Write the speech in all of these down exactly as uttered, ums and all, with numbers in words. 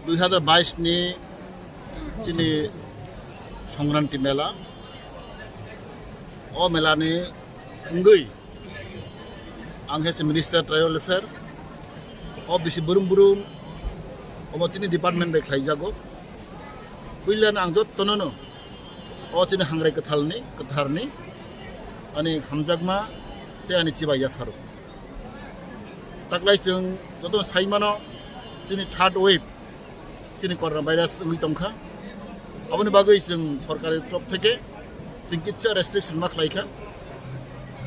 Dui hazar bais ni chini Songkranti mela, o mela ni wngwi ang khe Minister Tribal Welfare, o bisi brum brum omo chini department bai khlaijago. Puilano ang jottono no o chini hangrai kwthalni, kwtharni ani hamjakma tei ani chibai yapharo. Taklai chwng jotono sai mano, chini third wave chini corona virus wngwi tongkha. Aboni bagwi chwng sorkari torop theke chwng kisa restriction ma khlaikha.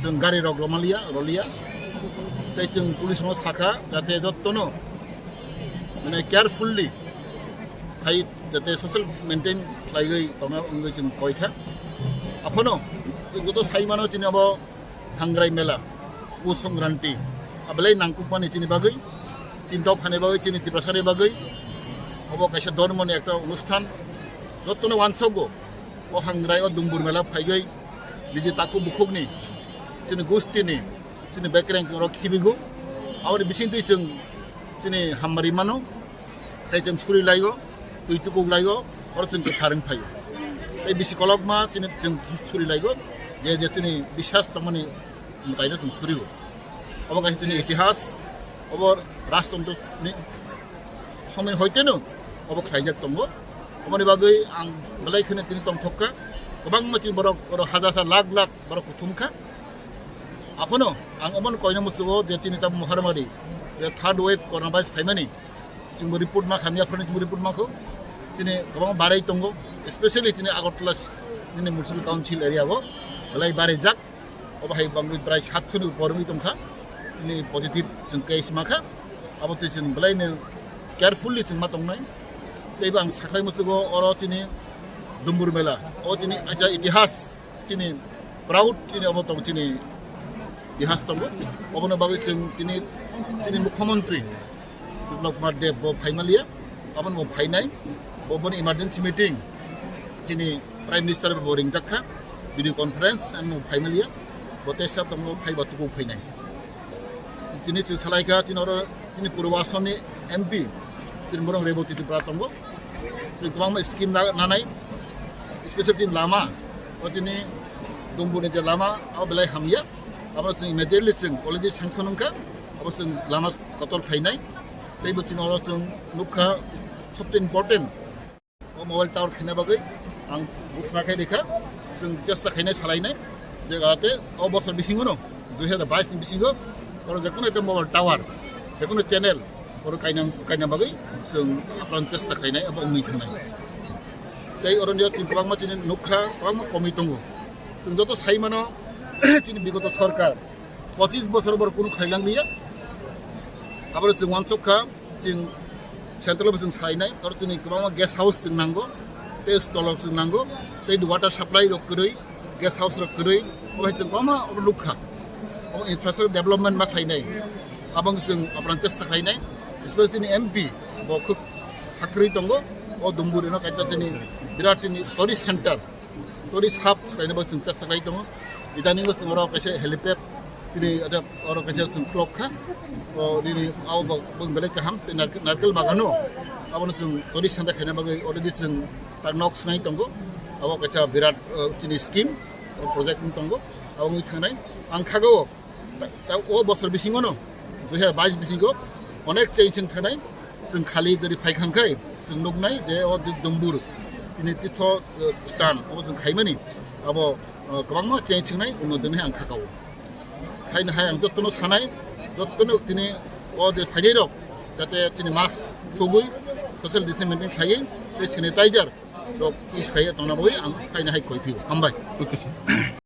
Chwng gari rok romaliya, roliya. Tei chwng police no sakha jate jottono mane carefully khai jate social maintain khlaiwi tongna wngwi chwng koikha. Aphono chwng joto sai mano chini abo Hangrai mela, Pus Songkranti, abelai nangkukmani chini bagwi, chini dophani bagwi, chini Tiprasani bagwi, obo kaisa dhormoni ekta onusthan, jottono wansokgo, o Hangrai, o Dumbur mela phaigwi, niji takhuk bukhukni, chini gustini, chini bekreng chwng oro khibigo, aboni bisingtwi chwng chini hammari mano. Tei chwng suri laigo, twi tukuk laigo, oro chwng kwthar wng phaio. Tei bisi kolokma chini chwng suri laigo, je je chini biswas tongmani mwtaino chwng surigo. Obo kaisa chini itihas, obo rajtantro ni somoi hoiteno obo khlaijak tongo. Oboni bagwi ang belai kheno tini tongthok kha, kwbangma chini borok oro hajar hajar lakh lakh borok kuthum kha. Aphono ang omono koina muchugo je chini tamo Maharamari, je third wave corona virus phaimani, chwngbo report ma khamya, aphano chwngbo report ma kho. Chini kwbangma barai tongo, especially chini Agartala s-, nini Municipal Council area o belai barai jak. Obo hai bangwi prai satsho ni upor wngwi tongkha. Chini positive chwng case ma kha. Abo twi chwng belai no carefully chwng ma tongnai. Teibo ang sakhlai muchugo oro chini Dumbur mela, o chini aja itihas. Chini proud chini obo tong chini itihas tongo. Obono bagwi chwng chini, chini Mukhyamantri Biplab Kumar Deb bo phaimaliya, obono bo phainai, bo boni emergency meeting chini Prime Minister bo ringjak kha, video conference, ano phaimaliya, bo tei sab tongo phaiba tuku phainai. Tini chwng salaikha, tini oro tini Purbo Assam ni M P, tini borok Reboti Tripura tongo. Chwng kwbangma scheme na-, nanai, especially tini lama, o tini Dumbur ni je lama, abo belai hamya. Abo chwng immediately chwng already sanction wngkha, abo chwng lama kotor khainai. Teibo chini oro chwng nukha, sobse important. O mobile tower khaina bagwi ang buchna khai rikha, chwng chesta khainai salainai je jahate o bosor bisingo no, dui hazar bais ni bisingo oro je kono ekta mobile tower, je kono channel oro kaina, kaina bagwi chwng apran chesta khainai abo wngwi thangnai. Tei oro nio chwng kwbangma chini nukha, kwbangma komwi tongo. Chwng joto sai mano chini bigoto sorkar pochis bosor bor kunu khlailang liya. Aboro chwng wansuk kha, chwng central bo chwng sainai, oro chwngni kwbangma guest house chwng nango, tei stolo chwng nango, tei water supply rok kwrwi, guest house rok kwrwi, obo hai chwng kwbangma oro nukha. Obo infrastructure development ma khlainai, abang chwng apran chesta khlainai, especially chini M P bo khub sakrwi tongo, o Dumbur eno kaisa chini birat chini tourist center. Tourist hub swlainabo chwng chakchaklai tongo. Idaningo chwng oro kaisa helipad tini ada oro kaisa chwng khulok kha. O nini abo bo, bo belai kaham tei nark-, narkel bagano abono chwng tourist center khaina bagwi already chwng tak nok swnai tongo. Abo kaisa birat, o, chini scheme, o project wng tongo. Abo wngwi thangnai ang khago. Ta, ta o bosor bisingo no, dui hazar bais bisingo onek change wng thanai, chwng khali jodi phai khang khai, chwng nuknai je o di Dumbur, tini titho, eh, stan, obo chwng khaimani, abo, eh, kwbangma change wngnai, unnoti wngnai ang khakao. Haino hai ang jottono sanai, jottono tini o je phainai rok, jate chini mask thugwi, social distance maintain khaiwi, tei sanitizer rok use khaiwi tongna bagwi ang haino hai koi phio. Hambai. Okay, sir.